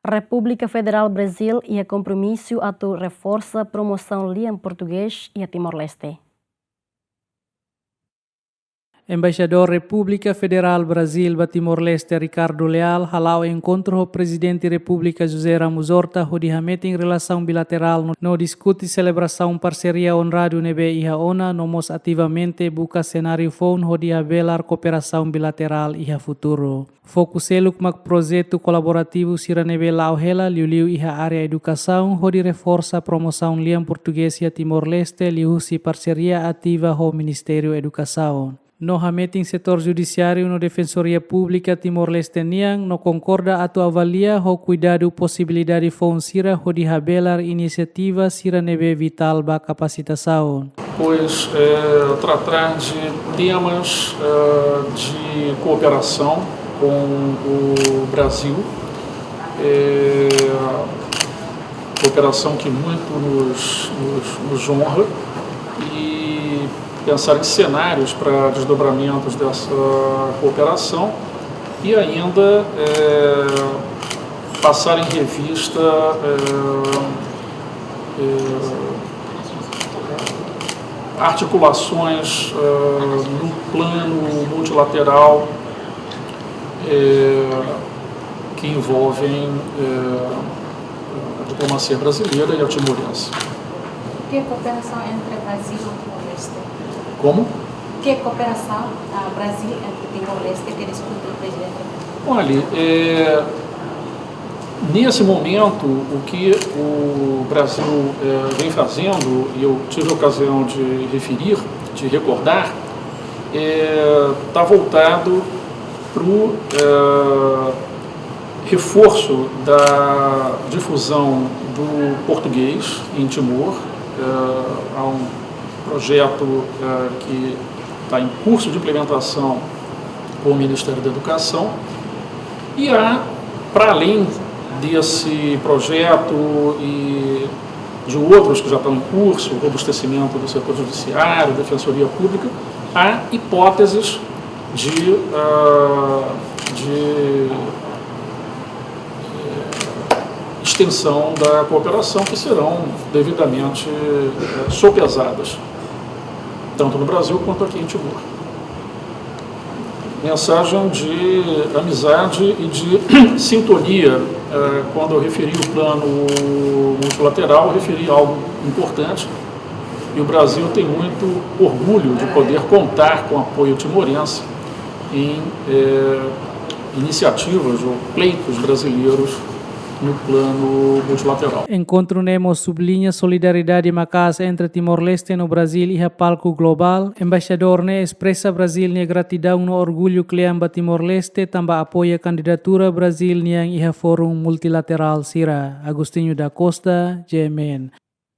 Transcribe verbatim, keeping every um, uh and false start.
Repúblika Federál Brazíl iha kompromisu atu reforsa promosaun lian portugés iha Timor-Leste. Embaixadór Repúblika Federál Brazíl ba Timor-Leste, Ricardo Leal, hala'o enkontru ho Prezidente Repúblika José Ramos Horta hodi hametin relasaun bilaterál no, no diskute selebrasaun parseria onradu ne'ebé iha ona, no mós ativamente buka senáriu foun hodi habelar kooperasaun bilaterál iha futuru. Foku seluk mak projetu kolaborativu sira ne'ebé la'o hela, liuliu iha área edukasaun, hodi reforsa promosaun lian portugés iha Timor-Leste liuhusi parseria ativa ho Ministériu Edukasaun. No hametin setór judisiáriu no Defensoria Públika Timor-Leste nian, no konkorda atu avalia ho kuidadu posibilidade foun sira hodi habelar inisiativa sira ne'ebé vitál ba kapasitasaun. Pois, eh, tratar de temas, eh, de cooperação com o Brasil, eh, cooperação que muito nos, nos, nos honra, e pensar em cenários para desdobramentos dessa cooperação e ainda, eh, passar em revista, eh, eh, articulações, eh, no plano multilateral, eh, que envolvem, eh, a diplomacia brasileira e a timorense. Que cooperação entre Brasil e Timor-Leste? Como? Que cooperação, ah, Brasil entre Timor-Leste que discute o presidente? Olha, eh, nesse momento, o que o Brasil, eh, vem fazendo, e eu tive a ocasião de referir, de recordar, eh, tá voltado pro, eh, reforço da difusão do português em Timor. Eh, há um projeto, eh, que tá em curso de implementação com o Ministério da Educação. E há, para além desse projeto e de outros que já estão em curso, robustecimento do setor judiciário, defensoria pública, há hipóteses de, ah, de, eh, extensão da cooperação que serão devidamente, eh, sopesadas, tanto no Brasil quanto aqui em Timor. Mensagem de amizade e de sintonia. Eh, quando eu referi o plano multilateral, eu referi algo importante. E o Brasil tem muito orgulho de poder contar com o apoio timorense em, eh, iniciativas ou pleitos brasileiros no plano multilateral. Enkontru ne'e mós subliña solidariedade maka'as entre Timor-Leste no Brazíl iha palku globál. Embaixadór ne'e espresa Brazíl nia gratidaun no orgullu kle'an ba Timor-Leste tanba apoia kandidatura Brazíl nian iha fórum multilaterál sira. Agostinho da Costa, G M N.